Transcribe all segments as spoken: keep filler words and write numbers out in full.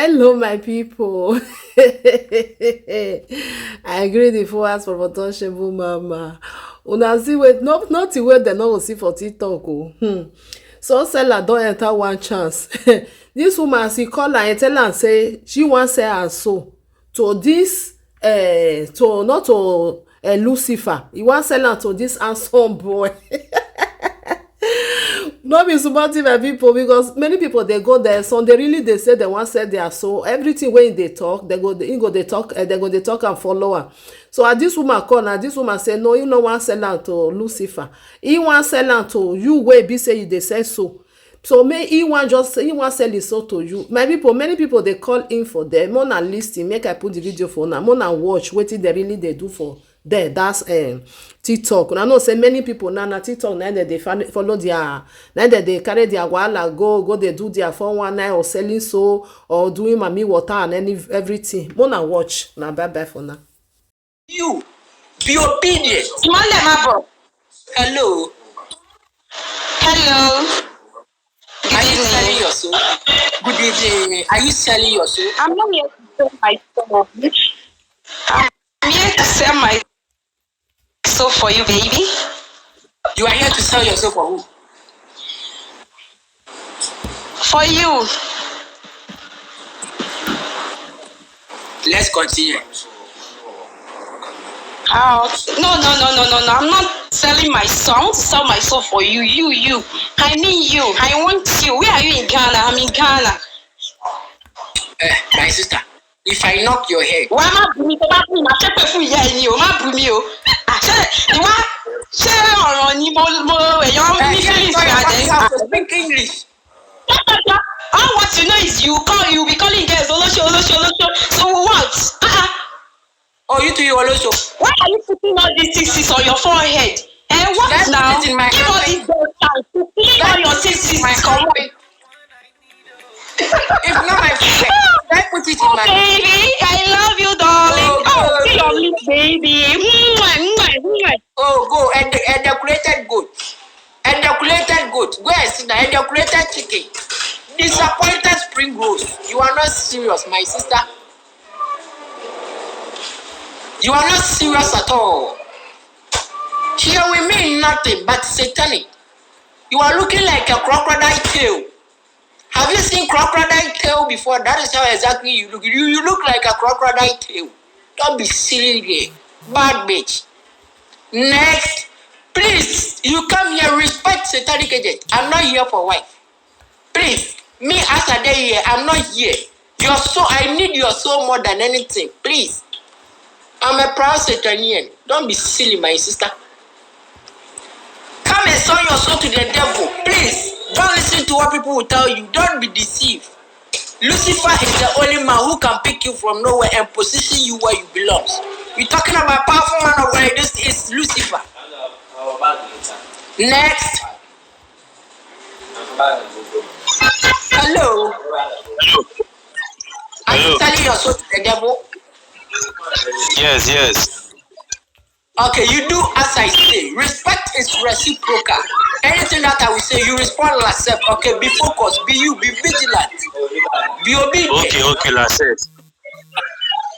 Hello, my people. I agree the four hours for Untouchable Mama. Una see, wait, no, nothing wey dem no go see for TikTok o. Hmm. So seller don enter one chance. This woman, as he call her, he tell am say she wan sell her soul to this, eh, to, not to, eh, Lucifer. He wan sell am to this handsome boy. No be small thing, my people, because many people dey go there. Some dey really dey say dem wan sell their soul. Everything wey he dey talk, dem go, he go dey talk, eh, dem go dey talk and follow am. So as this woman call, na this woman say no, he no wan sell am to Lucifer. He wan sell am to you wey be say you dey sell soul. So make he wan just, he wan sell his soul to you. My people, many people dey call in for them. Una listen, make I put the video for una. Una watch wetin dem really dey do for there. That's, um, TikTok. Una know say many people now, na TikTok na dem dey fo-, follow their, na dem dey carry their wahala go, go dey do their four one nine or selling soul or doing mami water and any, everything. Una watch. Na bye bye for now. You be obedient. Small Mabo. Hello. Hello. Are you selling your soul? Good evening. Are you selling your soul? I'm not here to sell my soul. I'm here to sell my soul for you, baby. You are here to sell your soul for who? For you. Let's continue. Oh, no, no, no, no, no, no. I'm not selling my soul. I want to sell my soul for you. You, you. I need you. I want you. Where are you in Ghana? I'm in Ghana. Eh, my sister, if I knock your head. Wàá má bù mí, tó bá bù mí, màá ṣépè fún ìyá ẹ ni o, má bù mí o. Àṣẹ ìwà, ṣé ọ̀rọ̀ ni mo, mo èèyàn Eh, ní yes, feelings sorry, rẹ̀ I'm àdé? Speak English. All what you know is you call, you be calling girls olóṣó, olóṣó, olóṣó. So what? Uh-uh. Oh, you too, you olóṣó. Why are you putting all these things on your forehead? Eh, what Let's now? Put it in my Give all hand. These girls chance to clean all Let's your put it in things my come hand. If not my forehead, should I put it in Oh, my baby, I love you, darling. Oh, Oh, see your God. Lips, baby. Mwah, mwah, mwah. Oh, go and, and decorated goat. And decorated goat. Go and sit down. And decorated chicken. Disappointed spring rolls. You are not serious, my sister. You are not serious at all. Here we mean nothing but satanic. You are looking like a crocodile tail. Have you seen crocodile tail before? That is how exactly you look. You, you look like a crocodile tail. Don't be silly there. Bad bitch. Next. Please, you come here, respect satanic agent. I'm not here for wife. Please, me as I dey here, I'm not here. Your soul, I need your soul more than anything. Please. I'm a proud Satanian. Don't be silly, my sister. Come and sell your soul to the devil. Please, don't listen to what people will tell you. Don't be deceived. Lucifer is the only man who can pick you from nowhere and position you where you belong. We're talking about powerful man of God. This is Lucifer. Next. Hello. Are you Hello. Selling your soul to the devil? Yes, yes. Okay, you do as I say. Respect is reciprocal. Anything that I will say, you respond l'accept. Okay, be focused, be you, be vigilant, be obedient. Okay, okay, l'accept.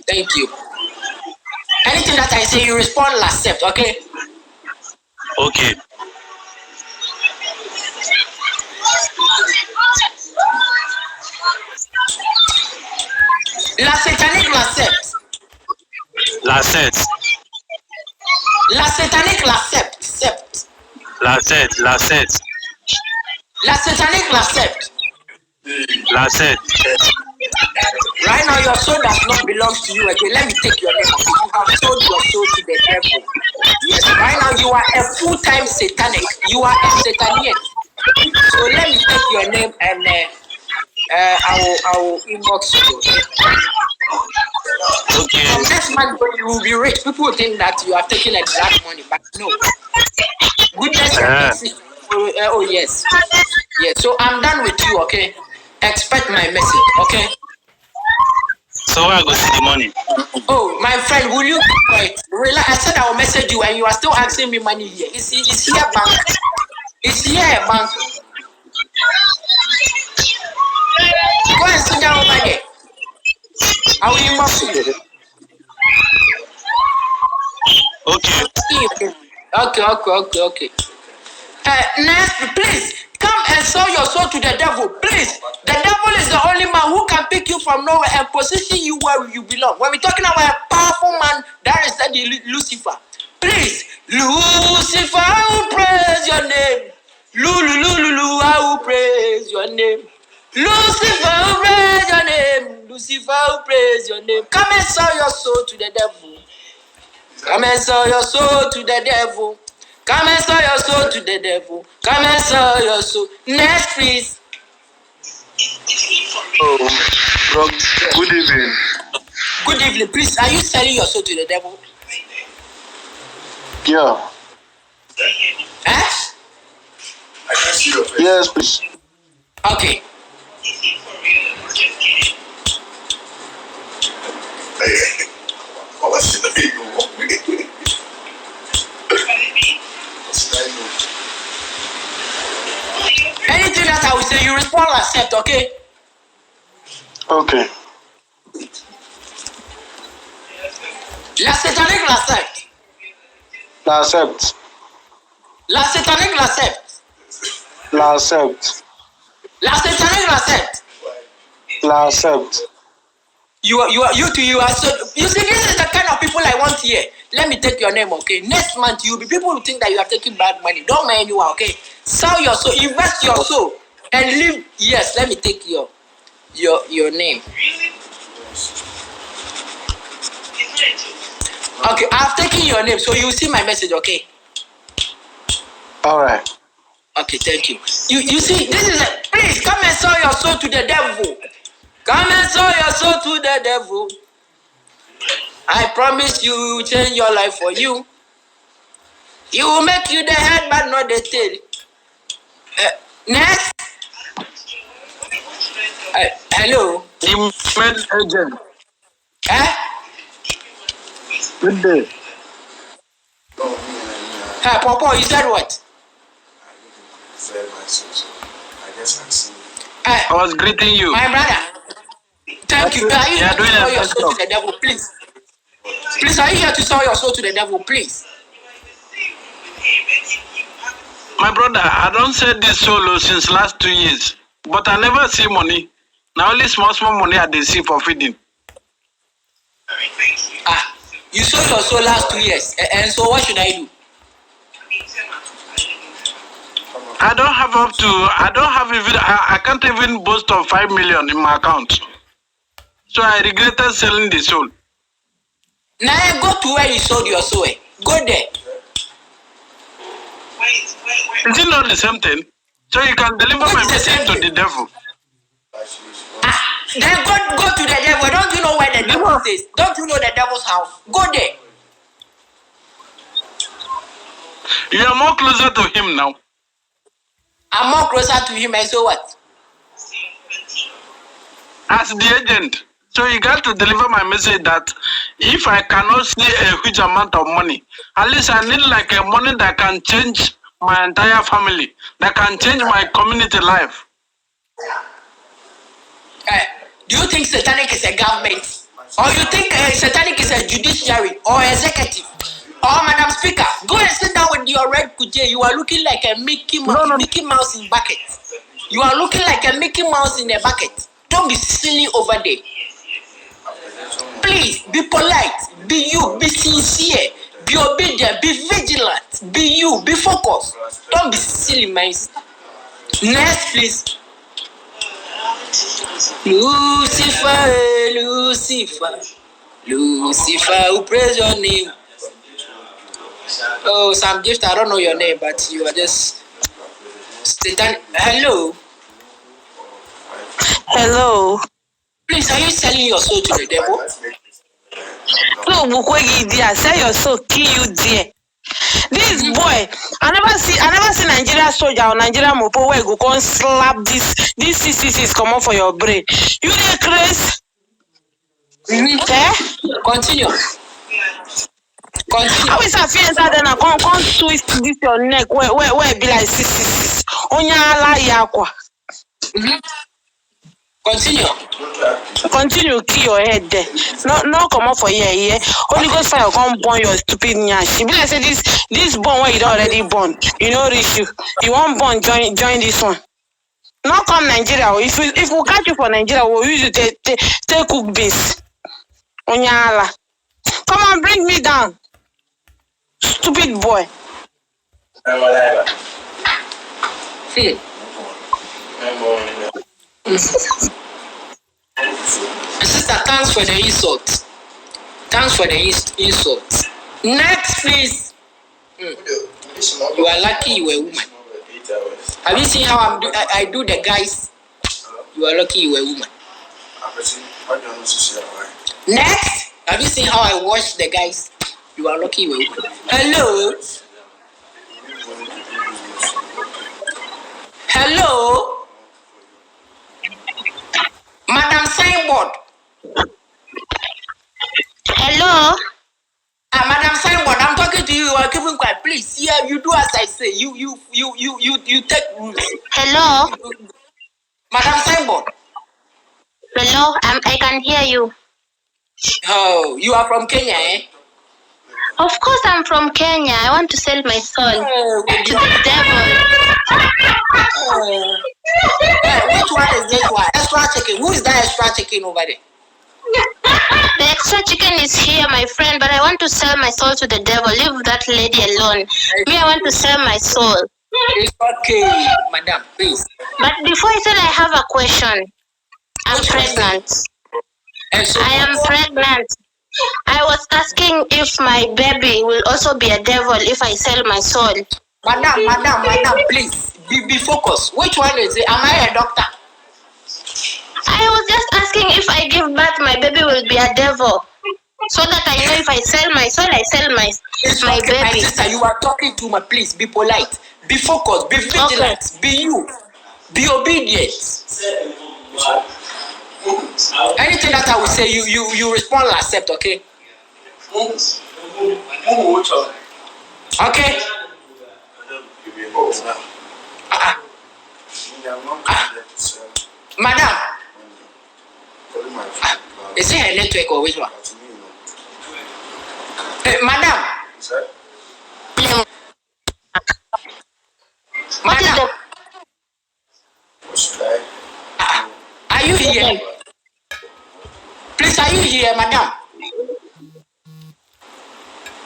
Thank you. Anything that I say, you respond l'accept. Okay. Okay. La satanique l'accept. L'accept. La satanique l'accept. Accept. L'accept, l'accept. La satanique l'accept. L'accept. Right now, your soul does not belong to you again. Let me take your name. Okay? You have sold your soul to the devil. Yes, right now you are a full-time satanic. You are a satanic. So let me take your name and uh, uh, I will I will inbox you. Okay. Okay. From next month when you will be rich, people will think that you are taking a black money, but no. Goodness and Eh. Mercy. Oh, uh, oh yes. Yes. So I'm done with you. Okay. Expect my message. Okay. So where I go see the money? Oh, my friend, will you be quiet? Relax. I said I will message you, and you are still asking me money here. Is is here bank? Is here bank? Go and sit down over there. I will inbox you. Okay. Okay, okay, okay, okay. Uh, next, please come and sell your soul to the devil. Please, the devil is the only man who can pick you from nowhere and position you where you belong. When we're talking about a powerful man, that is the Lu- Lucifer. Please, Lucifer, I will praise your name. Lu lu lu lu lu, I will praise your name. Lucifer, I will praise your name. Lucifer, I will praise your name. Come and sell your soul to the devil. Come and sell your soul to the devil. Come and sell your soul to the devil. Come and sell your soul. Next, please. Oh, bro, good evening. Good evening. Please, are you selling your soul to the devil? Yeah. Eh? Yes, please. Okay. Anything that I will say, you respond, accept, okay? Okay. La satanic, la accept. La accept. La satanic, la accept. La accept. La satanic, la accept. La accept. You are, you are, you too, you are so. You see, this is the kind of people I want here. Let me take your name, okay? Next month, you'll be people who think that you are taking bad money. Don't mind anyone, okay? Sell your soul, invest your soul, and leave. Yes, let me take your your your name. Okay, I've taken your name, so you see my message, okay? All right. Okay, thank you. You you see, this is a, please come and sell your soul to the devil. Come and sell your soul to the devil. I promise you, will change your life for you. He will make you the head but not the tail. Uh, next. Uh, hello. Email agent. Eh? Good day. Hey, Popo, you said what? Very much so. So I guess I see. Eh, I was greeting you. my brother. Thank you. Are you Yeah, here to doing sell a your nice soul to job. The devil, please? Please, are you here to sell your soul to the devil, please? My brother, I don't sell this solo since last two years, but I never see money. Now only small small money I dey see for feeding. Ah, you sold your soul last two years, a- and so what should I do? I don't have up to. I don't have even. I, I can't even boast of five million in my account. So I regretted selling the soul. Now go to where you sold your soul. Eh? Go there. Is it not the same thing? So you can deliver What my is the message same to thing? The devil. Ah, then go go to the devil. Don't you know where the devil stays? Don't you know the devil's house? Go there. You are more closer to him now. I'm more closer to him, and so what? As the agent. So you got to deliver my message that if I cannot see a huge amount of money, at least I need like a money that can change my entire family, that can change my community life. Eh, do you think satanic is a government? Or you think uh, satanic is a judiciary or executive? Or Madam Speaker, go and sit down with your red kuje. You are looking like a Mickey Mouse, No, no. Mickey Mouse in bucket. You are looking like a Mickey Mouse in a bucket. Don't be silly over there. Please be polite, be you, be sincere, be obedient, be vigilant, be you, be focused. Don't be silly, my sister. Next, please. Lucifer, eh, Lucifer, Lucifer, we praise your name. Oh, Sam Gift, I don't know your name, but you are just Satan. Hello. Hello. Please, are you selling your soul to the devil? So Bukwegi dear, sell your soul, kill you dear. This boy, I never see, I never see Nigeria soldier or Nigeria mopo where go come slap this this C C C is coming for your brain. You dey craze? Mhm. Eh? Continue. Continue. How is I fit enter there now? Come come twist this your neck. Where where where be like six six six. Onya ala yakwa. Mhm. Continue. Continue kill your head there. No, no comot for here, yeah. Holy Ghost fire come burn your stupid nyash. E be like say this this burn wey you don already burn, e no reach you. You wan burn join join this one. No come Nigeria o. If we if we catch you for Nigeria, we go use you take take take cook beans. Onyaala. Come on, bring me down. Stupid boy. See. My sister, thanks for the insult. Thanks for the ins- insult. Next, please. You are lucky you were a woman. Have you seen how I'm do, I, I do the guys? You are lucky you were a woman. Next, have you seen how I wash the guys? You are lucky you were a woman. Hello? Hello? Madam Signboard. Hello? Ah, Madam Signboard, I'm talking to you. You are keeping quiet. Please, yeah, you do as I say. You, you, you, you, you, you take rules. Hello? Madam Signboard. Hello? I'm, I can hear you. Oh, you are from Kenya, eh? Of course, I'm from Kenya. I want to sell my soul Oh, to the devil. oh. Eh, which one is this one? Extra chicken. Who is that extra chicken over there? The extra chicken is here, my friend, but I want to sell my soul to the devil. Leave that lady alone. Me, I want to sell my soul. It's okay, madam, please. But before I said, I have a question. I'm pregnant. And so, I am pregnant. I was asking if my baby will also be a devil if I sell my soul. Madam, madam, madam, please be, be focused. Which one is it? Am I a doctor? I was just asking if I give birth, my baby will be a devil. So that I know if I sell my soul, I sell my It's my okay, my baby. Sister. You are talking too much. Please be polite. Be focused. Be vigilant. Be you. Be obedient. Anything that I will say, you you you respond and accept. Okay. Okay. Ah, ah. Madam. Ah, is it her network or which one? Eh, madam. What is Madam. the Ah, are you here? Please, are you here, madam?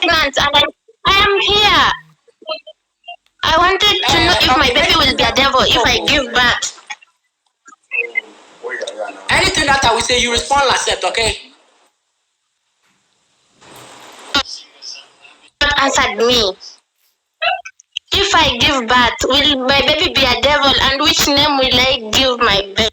pregnant? And I, I am here. I wanted to know if my baby will be a devil if I give birth. Anything that I will say, you respond and accept, okay? Not answered me. If I give birth, will my baby be a devil? And which name will I give my baby?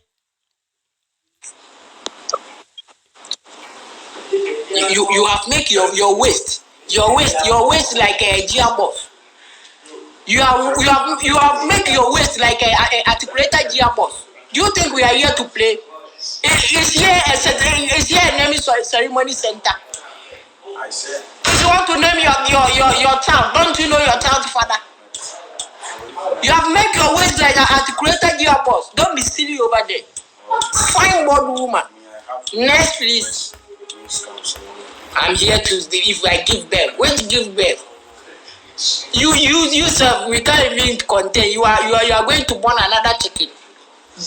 You you have make your your waist, your waist, your waist like a gearbox. You have you have you have make your waist like a, a, a articulated gearbox. Do you think we are here to play? It, it's here a cert- it's here a naming cer- ceremony center. If you want to name your your your your child, don't you know your child's father? You have make your waist like an articulated gearbox. Don't be silly over there. Fine board woman. Next, please. I'm here Tuesday. If I give birth, wait, give birth. You you yourself, we can't even contain. You are you are you are going to born another chicken.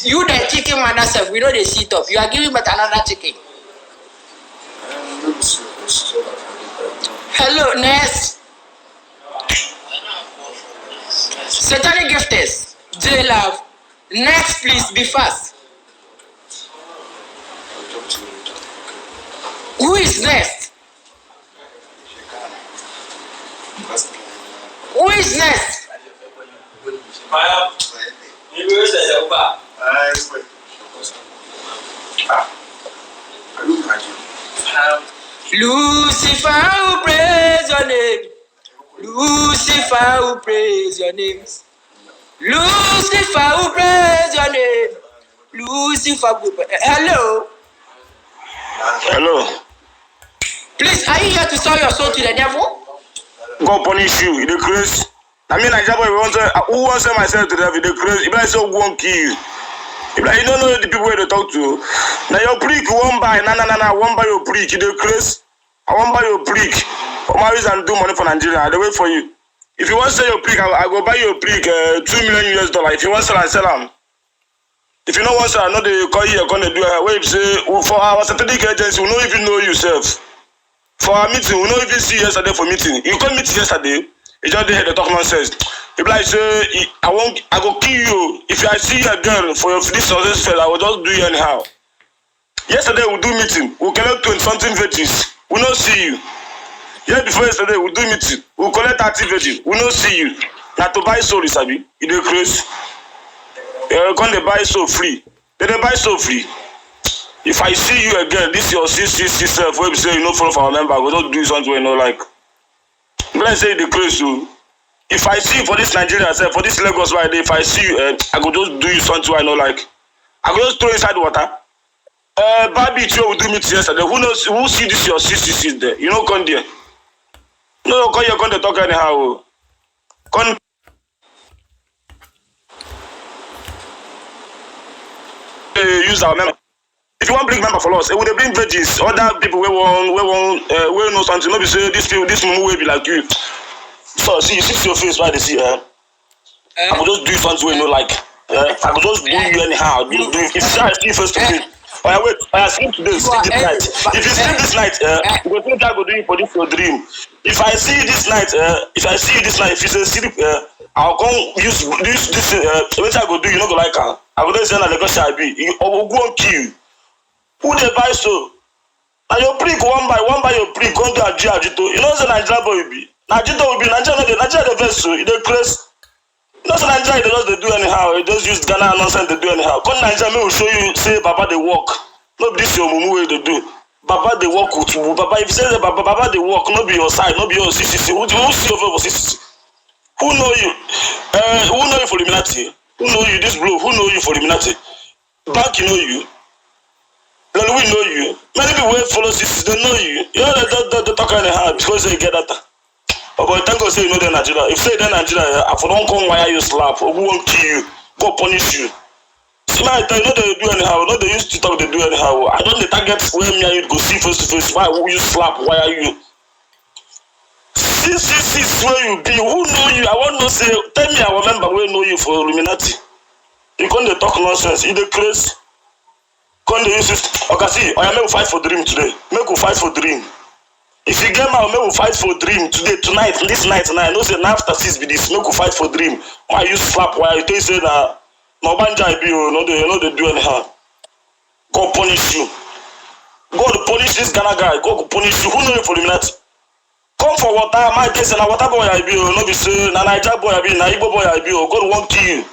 You the chicken mother self, we know they sit up. You are giving birth another chicken. Hello, next. Satanic gifters, J Love. Next, please be fast. Who is next? Who is next? Lucifer, we praise your name. Lucifer, we praise your name. Lucifer, we praise your name. Lucifer, we praise. Hello. Hello. Please, are you here to sell your soul to the devil? God punish you. You dey craze. I mean, Naija boy, we want to, who wants to sell myself to the devil? You dey craze. If I say who won't kill you. You like, you don't know the people where they talk to. Now your prick, you won't buy. Na, na, na, na, won't buy your prick. You dey craze. I won't buy your prick. Come out and do money for Nigeria. I dey wait for you. If you want to sell your prick, I, I go buy your prick uh, two million U S dollar. If you want to sell, I sell them. If you know what, sir, no dey call here, come dey do uh, wait, say, for our strategic agency, we no even know yourself. For our meeting, we no even see you yesterday for meeting. You come meet yesterday, you just dey here dey talk nonsense. You be like say, I won't, I go kill you. If I see a girl for your this success fest, I will just do you anyhow. Yesterday we do meeting, we collect twenty something virgins, we no see you. Year before yesterday we do meeting, we collect thirty virgins, we no see you. Na to buy soul, you sabi, you dey craze. You come dey buy soul free. They dey buy soul free. If I see you again, this your C C C self, wey be say you no follow for our member, I go just do you something wey you no like. Be like say you dey craze o. If I see you for this Nigeria sef, for this Lagos wey I dey, if I see you, eh, I go just do you something wey I no like. I go just throw inside water. Uh, Barbie, you we do meet yesterday. Who knows? Who see this your C C C there? You know, come there. No, come here, come dey talk anyhow. O. Come uh, use our member. If you want bring member for us, eh, we dey bring virgins, other people wey wan wey wan uh, wey know something. No be say this people, this mumu wey be like you. So see, you see your face, why they see? Eh? I go just do you something wey you no like. Eh? I go just do you anyhow. Do, do, if you see, I see you face to face. Oh, yeah, wait. Oh, yeah, sleep today. Sleep this night. If you sleep this night, eh, you go think I go do you for this your dream. If I see you this night, eh, if I see you this night, if you say sleep, eh, I'll come use use this. Eh, wetin I go do? You no go like am. I go dey say na Lagos I be. You, Ogun won't kill you. Who dey buy so? Na your prick one by one by your prick come do aji ajito. You know say Nigeria boy you be. Na ajito we be. Nigeria no dey. Nigeria dey vex so. You dey craze. You know say Nigeria dey just dey do anyhow. You just use Ghana nonsense dey do anyhow. Come Nigeria, make we show you say Baba dey work. No be this your mumu wey you dey do. Baba dey work with you. Baba, if you say say Baba, Baba dey work, no be your side, no be your C C C. Who, who see your face for C C C? Who know you? Uh, who know you for Illuminati? Who know you? This bro, who know you for Illuminati? Bank know you. Lollywood know you. Many people wey follow C C C, they know you. You know, they don't, don't, don't talk anyhow because they get that. Oh, but thank God say you know the Nigeria. If say the Nigeria, I for don't come wire you slap. Ogun won't kill you. God punish you. See, my tell you, no, they do anyhow. No, they used to talk, they do anyhow. I don't the target where me and you go see face to face. Why will you slap? Why are you? Six six six where you be? Who know you? I want to say, tell me, I remember where know you for Illuminati. You come dey talk nonsense. You dey craze. Come dey use it. Okay, see, I make we fight for dream today. Make we fight for dream. If you get mouth, make we fight for dream today, tonight, this night, now. I know say na after six be this. Make we fight for dream. Why you slap? Why you tell say na na Obanja I be? Oh, no, they no they do anyhow. God punish you. God punish this Ghana guy. God go punish you. Who know you for Illuminati? Come for water, my case na water boy I be. Oh, no be say na Naija boy I be, na Igbo boy I be. Oh, God won't kill you.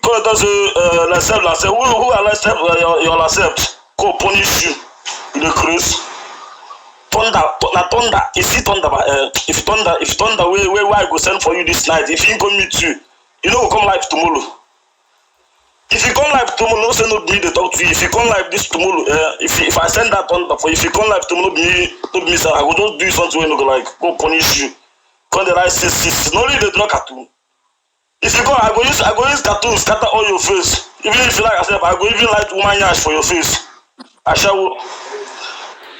God does say uh, accept, accept. Who who accept uh, your, your accept? God punish you. You dey craze. Thunder, th- na thunder. You see thunder, but uh, if thunder, if thunder, where where where I go send for you this night? If he go meet you, you know go come life tomorrow. If you come live tomorrow, no say no be me dey talk to you. If you come live this tomorrow, eh, if if I send that thunder for you, if you come live tomorrow, no be me, no be me, sir. I go just do you something wey no go like. Go punish you. Come the right six six. No need the drug cartoon. If you go, I go use I go use cartoon scatter all your face. Even if you like, I say I go even light woman yash for your face. Ashawo.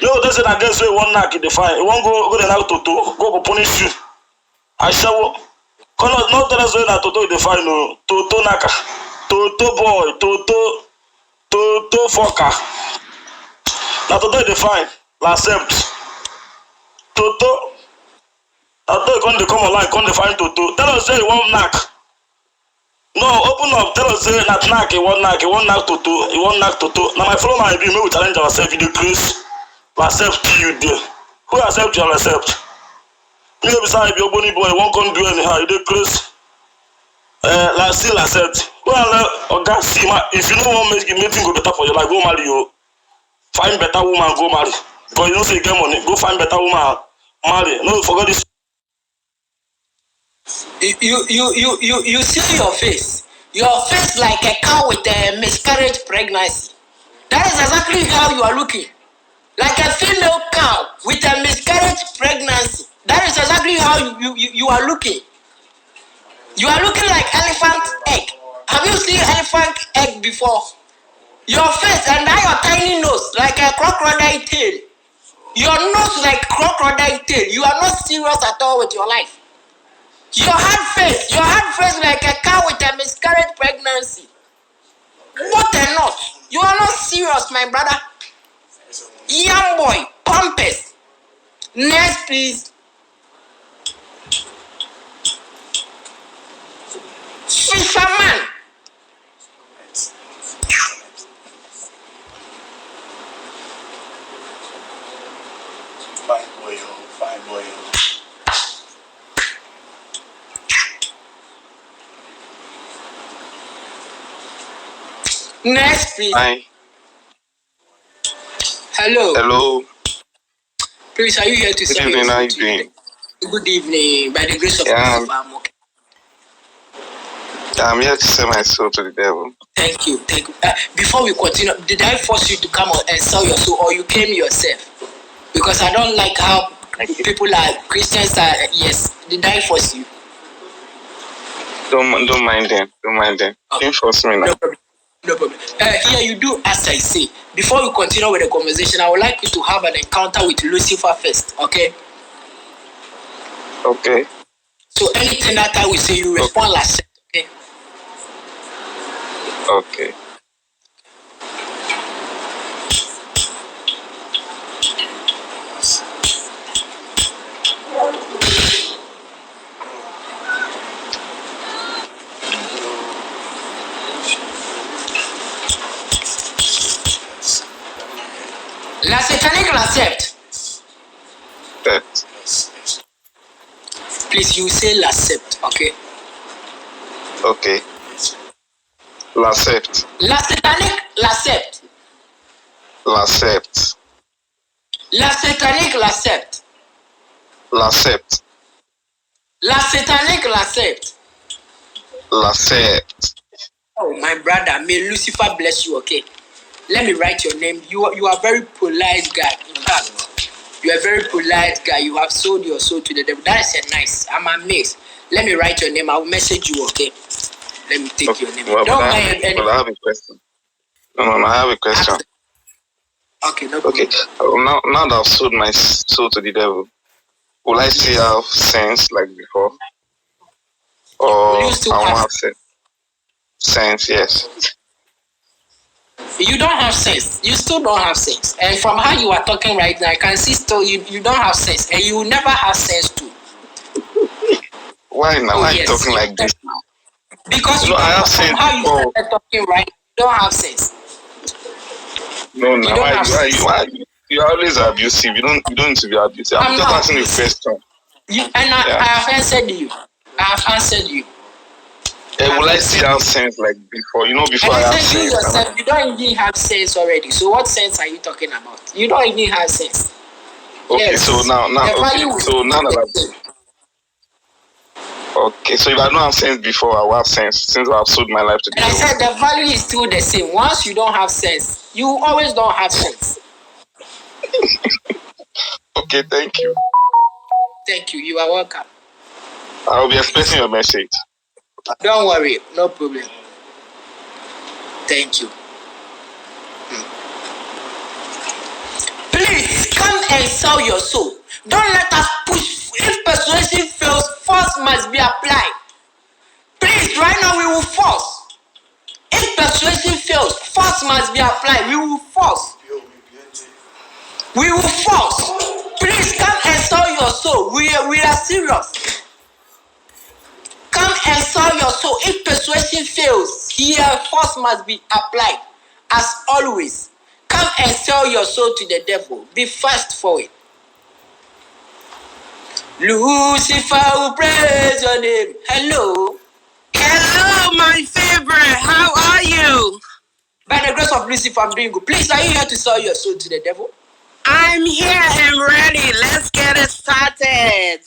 No, they say that girls wey one knock in the fine. You won't go go the knock toto. Go go punish you. Ashawo. Come on, no tell us when na toto you dey find o. Toto naka. Toto boy. Toto. Toto fucker. Na toto you dey find. Na accept. Toto. Na toto you come dey come online come dey find toto. Tell us say you wan knack. No, open up. Tell us say na knack you wan knack. You wan knack toto. You wan knack toto. Na my follow my be make we challenge ourselves. You dey craze. Na accept kill you there. Who accept you accept? Me be say I be Ogboni boy, won't come do anyhow. You dey craze. Uh, la still accept. Well, uh, oga, see ma, if you no wan make make thing go better for your life, go marry you. Find better woman, go marry. Because you know say you get money, go find better woman, marry. No, forget this. You you you you you you see your face. Your face like a cow with a miscarriage pregnancy. That is exactly how you are looking. Like a female cow with a miscarriage pregnancy. That is exactly how you, you, you, you are looking. You are looking like elephant egg. Have you seen elephant egg before? Your face and that your tiny nose like a crocodile tail. Your nose like crocodile tail. You are not serious at all with your life. Your hard face, your hard face like a cow with a miscarriage pregnancy. What a nose. You are not serious, my brother. Young boy, pompous. Next, please. Fisherman. Fine boy, oh, fine boy, oh. Next, please. Hi. Hello. Hello. Please, are you here to Good sell evening. your How soul you to the doing? devil? Good evening. By the grace of Yeah, God, I'm- I'm okay. I'm here to sell my soul to the devil. Thank you. Thank you. Uh, before we continue, did I force you to come on and sell your soul, or you came yourself? Because I don't like how I came- people are Christians are yes. Did I force you? Don't don't mind them. Don't mind them. Don't force me now. No problem. No problem. Uh, here you do as I say. Before we continue with the conversation, I would like you to have an encounter with Lucifer first, okay? Okay. So anything that I will say, you respond like that, okay? Okay. La Satanic, l'accepte. That. Please, you say l'accepte, okay? Okay. L'accept. La Satanic, l'accepte. L'accept. La Satanic, l'accepte. L'accept. La Satanic, l'accepte. L'accept. Oh, my brother, may Lucifer bless you, okay? Let me write your name. You are, you are very polite guy. In fact, you are a very polite guy. You have sold your soul to the devil. That is a nice. I'm amazed. Let me write your name. I will message you, okay? Let me take your name. Well, Don't I buy have, it. Any- well, I have a question. No, no, no, I have a question. Okay, no problem. Okay. Now, now that I've sold my s- soul to the devil, will I still have sense like before? Or Will you still I won't have- have sense? Sense, yes. You don't have sense. You still don't have sense. And from how you are talking right now, I can see still you, you don't have sense. And you will never have sense too. Why now? Oh, Why are you yes. talking like this now? Because No, you I have from sense how you before. Started talking right, you don't have sense. No, no. don't Why, have why, sense. why? You're always abusive. You don't, you don't need to be abusive. I'm I'm just not asking you a abusive. Question. You and I, Yeah. I have answered you. I have answered you. Eh, will I still have sense like before? You know, before And I I have said you sense. yourself, you don't even have sense already. So what sense are you talking about? You don't even have sense. Okay, Yes. so now, now, The okay, value will so now that I've, okay, so if I don't have sense before, I will have sense since I've sold my life to the And I devil. Said the value is still the same. Once you don't have sense, you always don't have sense. Okay, thank you. Thank you. You are welcome. I'll be expecting your message. Don't worry, no problem. Thank you. Please come and sell your soul. Don't let us push. If persuasion fails, force must be applied. Please, right now we will force. If persuasion fails, force must be applied. We will force. We will force. Please come and sell your soul. We are, we are serious. Come and sell your soul. If persuasion fails, here force must be applied. As always, come and sell your soul to the devil. Be fast for it. Lucifer will praise your name. Hello. Hello, my favorite. How are you? By the grace of Lucifer, I'm doing good. Please, are you here to sell your soul to the devil? I'm here and ready. Let's get it started.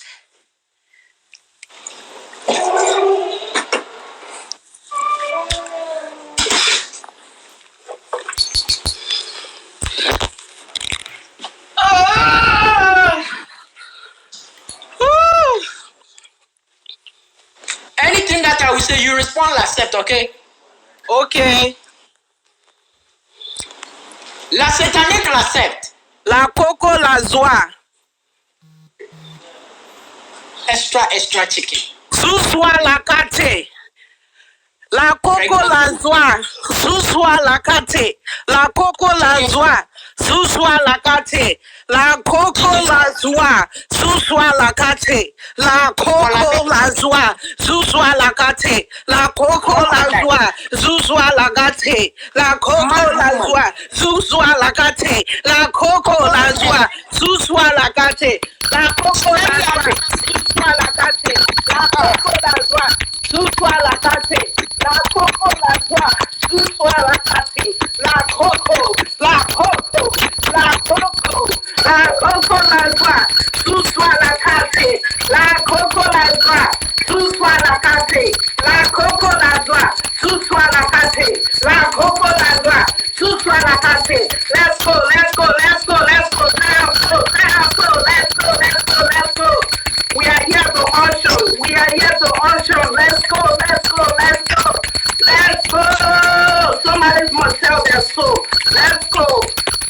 Anything that I will say, you respond, accept, okay? Okay. La Satanique l'accepte. La koko la zwa. Extra, extra chicken. Zuzwa la kate. La koko la zwa. Zuzwa la kate. La koko la zwa. Zuzwa la kate. La koko la zwa. Zuzwa la kate. La koko la zwa. Zuzwa la kate. La koko la zwa. Zuzwa la kate. La koko la zwa. Zuzwa la kate. La koko la zwa. Zuzwa la kate. La koko la zwa. Zuzwa la kate. La koko la zwa. Zuzwa la kate. La koko la zwa. Zuzwa la kate. La koko. La koko. La koko. La koko la zwa. Zuzwa la kate. La koko la zwa. Zuzwa la kate. La koko la zwa. Zuzwa la kate. La koko la zwa. Zuzwa la kate. Let's go, let's go, let's go, let's go. Let's go, let's go, let's go, let's go, let's go. We are here to auction. We are here to auction. Let's go, let's go, let's go. Let's go. Somebody must sell their soul. Let's go.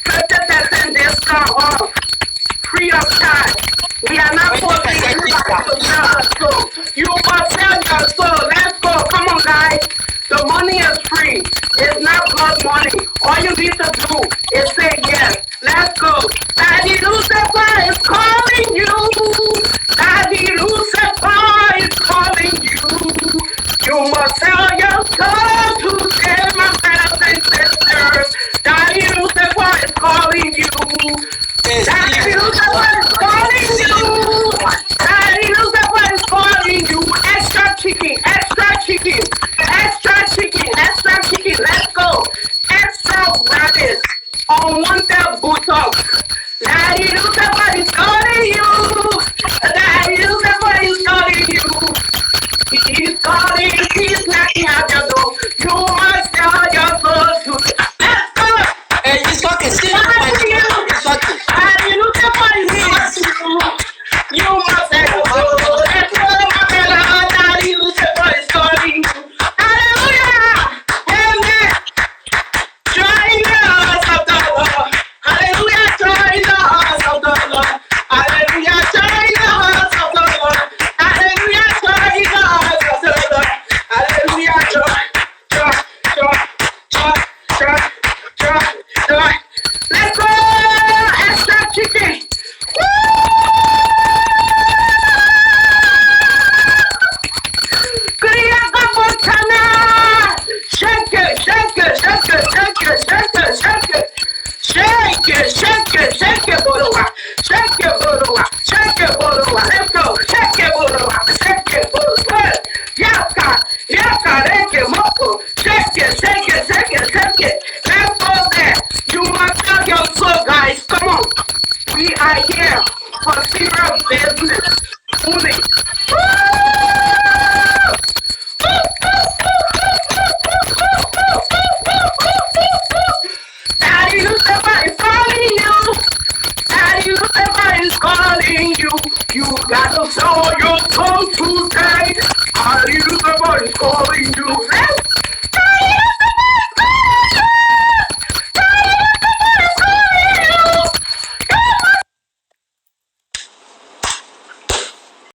Twenty percent discount off. Free of charge. We are not forcing anybody to sell their soul. You must sell your soul. Let's go. Come on, guys. The money is free. It's not blood money. All you need to do is say yes. Let's go. Daddy Lucifer is calling you. Daddy Lucifer is calling you. You must sell your soul today, my brothers and sisters. Daddy Lucifer is calling you. Daddy Lucifer is calling you. Daddy Lucifer is calling you. Extra chicken, extra chicken, extra chicken, extra chicken. Let's go. Extra rabbit. Unwanted buttocks. Daddy Lucifer is calling you. Daddy Lucifer is calling you. He's calling, he's knocking at your door. You must tell your soul to. Let's go. Hey, it's okay. See you, my dear. It's okay. Daddy Lucifer is calling you. You must tell your soul. Let's go, my brother. Daddy Lucifer is calling you. Hallelujah. Amen. Joy in the house of the Lord. Hallelujah. Joy in the house of the Lord. Hallelujah. Joy in the house of the Lord. Hallelujah. Joy in the house of the Lord. Hallelujah. Joy, joy, joy, joy, joy, joy, joy. Let's go. Extra chicken. Woo! Kriya Kabotana. Shake it, shake it, shake it, shake it, shake it, shake it. Shake it, shake it, shake it, Borowa. Shake it, Borowa. Shake it, Borowa. Let's go. Shake it, Borowa. Shake it, Borowa. Yaka, yaka, reke, moko. Shake it, shake it, shake it, shake it. Let's go there. You must tell your soul, guys. Come on. We are here for serious business.